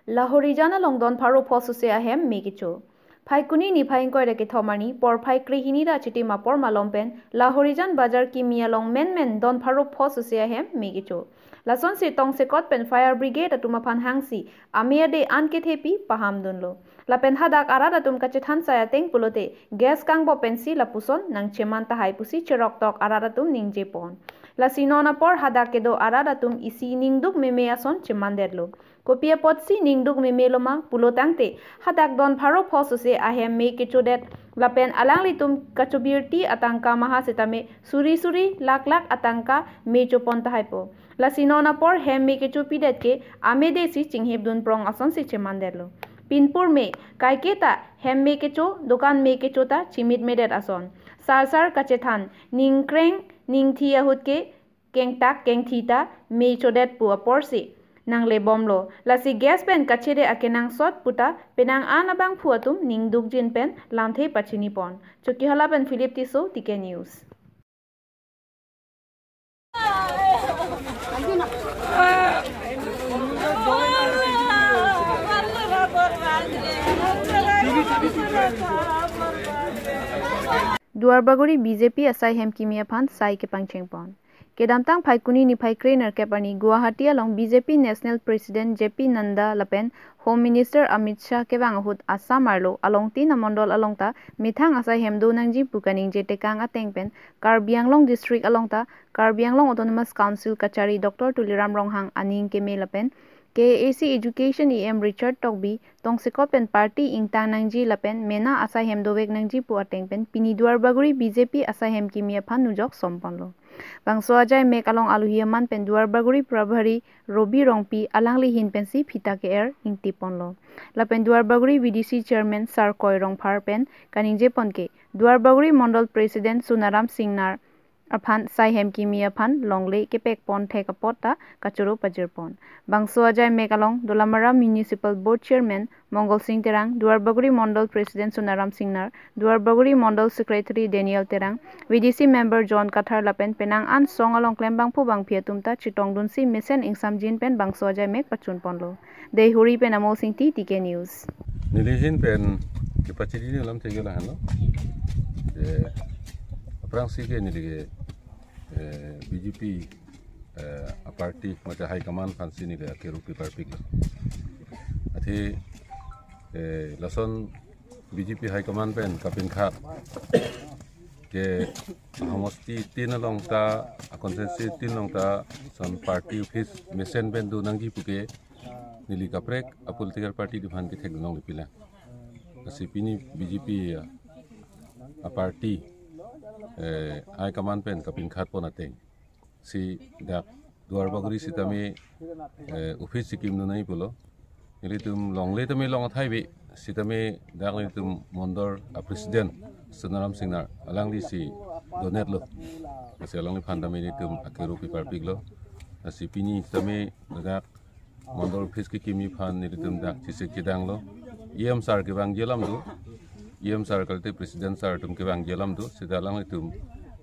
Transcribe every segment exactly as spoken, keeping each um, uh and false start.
Lahorijan along don pharo pho suse ahem me kecho. Phaikuni niphai ingkoi ra kethom arni porphai krehini ra chitim apor malom pen Lahorijan Bazar kimi along menmen don pharo pho suse ahem me kecho. Lasonsi tongsekot pen fire brigade atum aphan hangsi ame ade an kethepi pahamdunlo. Lapen hadak arat atum kachethan sai ateng pulote gas kangbo pensi lapuson nangcheman tahai pusi cheroktok arat atum ningjepon. Lasi non apor hadak kedo arat atum isi ningduk meme ason chemandetlo. Kopi apotsi ningduk memeloma pulotangte hadak don pharo pho suse ahem me kechodet lapen alanglitum kachobirti atangka maha setame suri suri lakh lakh atangka me chopon tahaipo. Lasi non apor hem me kechopidet ke ame desi chinghipdun prong asonsi chemandetlo. Pinpur me kaiketa hem me kecho, dokan me kecho ta chimit medet ason. Sar sar kachethan, ningkreng ningthi ahut ke kengtak kengthi ta me chodet pu aporsi nanglebomlo. Lasi gas pen kachere akenangsot puta penang an abangphu atum ningdukjin pen lamthe pachinipon. Chokihola pen Philip Tisso, T K News. Duarbagori B J P asai hem kimi aphan sai kepangchengpon. Kedamtang Phaikuni niphai krenerkep arni Guwahati along B J P National President J P Nadda lapen Home Minister Amit Shah kevang ahut Assam arlo along tin amondol along ta methang asai hem do nangji pu kaningje tekang ateng pen Karbi Anglong District along ta Karbi Anglong Autonomous Council kachari Doctor Tuliram Ronghang aning keme lapen K A A C Education E M Richard Tokbi tongsekot pen party ingtang nangji lapen mena asai hem dovek nangji pu ateng pen pini Duarbagori B J P asai hem kimi aphan nujok somponlo. Bangso ajai mek along aluhi aman pen Duarbagori Prabhari Robi Rongpi alangli hin pensi phita ke-er ingtiponlo. Lapen Duarbagori V D C Chairman Sarkoi Rongphar pen kaningjepon ke Duarbagori Mondol President Sunaram Singnar aphan sai hem kimi aphan longle kepekpon thek apot ta kachoro pajirpon. Bangso ajai mek along Dolamara Municipal Board Chairman Mongol Sing Terang, Duarbagori Mondol President Sunaram Singnar, Duarbagori Mondol Secretary Daniel Terang, V D C Member John Kathar lapen penang an song along klembangphu bangphi atum ta chetongdunsi mesen ingsamjin pen bangso ajai mek pachunponlo. Deihori pen Amol Singti, T K News. Neli hin pen kepachini alam theklo lahenlo. Eh, aphrangsi ke neli ke, eh, B J P, eh, a party mate high command aphansi neli ke akeru piparpiklo. Athe, eh, lason B J P high command pen kapinkhat ke ahomosti tin along ta, a constituency tin along ta, son party office mesen pen do nangji puke, neli kaprek a political party atum aphan kethekdun longle pila. Lasi pini B J P a, a party, eh, high command pen kapinkhatpon ateng si dak Duarbagori sitame, eh, office si kimdun nangji pulo. Nelitum longle tame long athai ave, sitame dak nelitum Mondol a president Sunaram Singnar alangli si donetlo. Lasi alangliphan tame nelitum akeru piparpiklo. Lasi pini tame dak Mondol office kekimi aphan nelitum dak chesik chedanglo. E M sir kevangji alam do. E M sir kalite president sir atum kevangji alam do. Seta alanglitum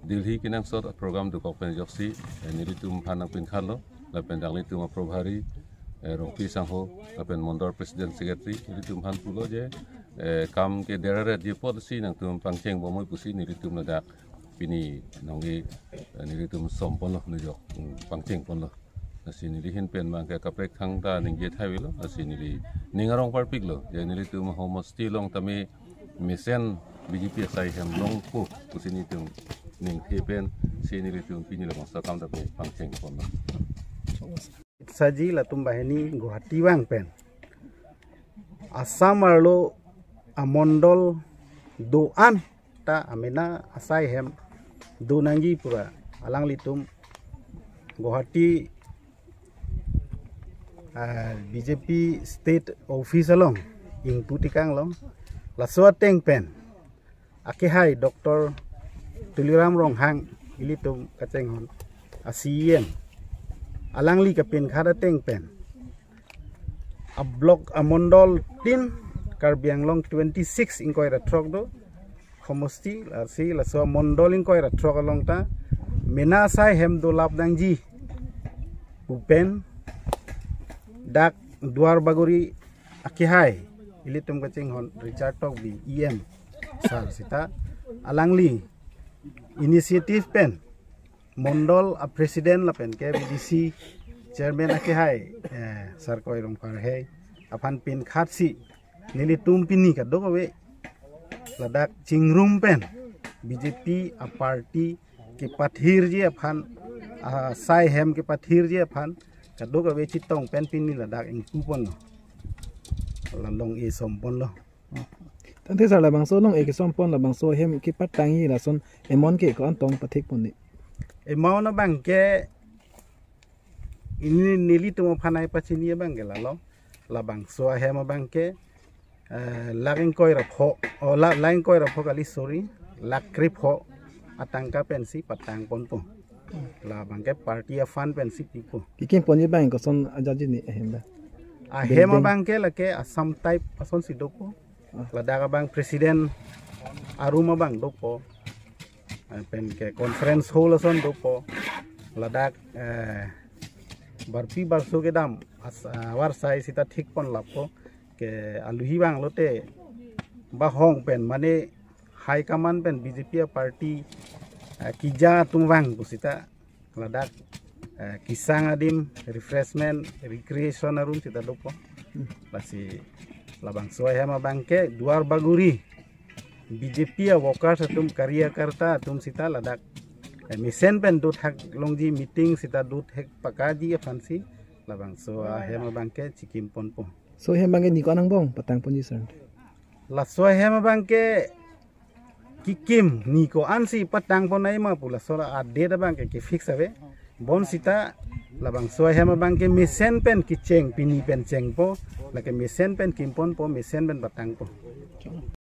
Delhi kenangsot program dokok pen ajoksi, eh, nelitum aphan nangpinkhatlo. Lapen dak nelitum a Prabhari, eh, Rongpi sangho, lapen Mondol president secretary, nelitum aphan pulo je, eh, kam ke deraret je apotsi nangtum pangchengbomnoi pusi nelitum ladak pini nongke, eh, nelitum somponlo nujok, mm, pangchengponlo. Lasi neli hin pen mang ke kaprek thangta ningje thai avelo, lasi neli ning arong parpiklo, je nelitum ahomosti along tame mesen B J P asai hem longpo pusi nelitum ningthe pensi nelitum pini labangso akam tame pangchengponlo. Saji latum banghini Guwahati vang pen Assam arlo amondol do-an ta amena asai hem do nangji pura alanglitum Guwahati, ah, B J P state office along ingpu tekang long, laso ateng pen akehai Doctor Tuliram Ronghang ilitum kachinghon a C E M, alangli kapinkhat ateng pen a block amondol tin Karbi Anglong twenty six ingkoi ra throk do, homosti, lasi laso amondol ingkoi ra throk along ta mena asai hem dolap nangji pu pen dak Duar Bagori akehai, ilitum kachinghon Richard Tokbi E M sir sita, alangli initiative pen mondol a president lapen ke V D C chairman akehai, eh, Sir Koi Rongphar hei aphan pinkhat si nelitum pini kadokave ladak chingrum pen B J P a party kepathirji aphan, asai hem kepathirji aphan kadokave chetong pen pini ladak ingpu ponlo, la long-e som ponlo. Tangte sir, labangso long-e kesom pon, labangso hem kepatangji lason amount ke ko-an tong pathik pon ni? Amount abang ke ini nelitum aphan ai pachini abang ke lalo, labangso ahem abang ke, eh, lakh ingkoi ra pho, oh, la-, lakh ingkoi ra pho kali, sorry, lakh krepho atangka pensi patang ponpo. Labang ke party a fund pensi pipo. Kekim ponji abang koson ajatji ni ahem abang? Ahem abang ke lake Assam type asonsi dopo. Ladak abang president a room abang dopo. Eh, pen ke conference hall ason dopo. Ladak, eh, barpi barso kedam as-, ah, avarsai sita thik pon lapo. Ke aluhi abang lote bahong pen mane high command pen B J P a party, eh, keja atum vang pusita ladak, eh, kesang adim, refreshment, recreation a room sita dopo. Lasi labangso ahem abang ke Duar Bagori B J P a workers atum, karyakarta atum sita ladak, eh, mesen pen dothak longji, meeting sita dothek pakaji aphansi labangso ahem abang ke chikim ponpo. So hem abang ke ni ko-an angbong patang ponji sir? Laso ahem abang ke kekim ni ko-ansi patang pon ai ma pu laso la a date abang ke kefix ave. Bonsita labangso ahem abang ke mesen pen kecheng, pini pen chengpo, lake mesen pen kim ponpo, mesen pen patangpo.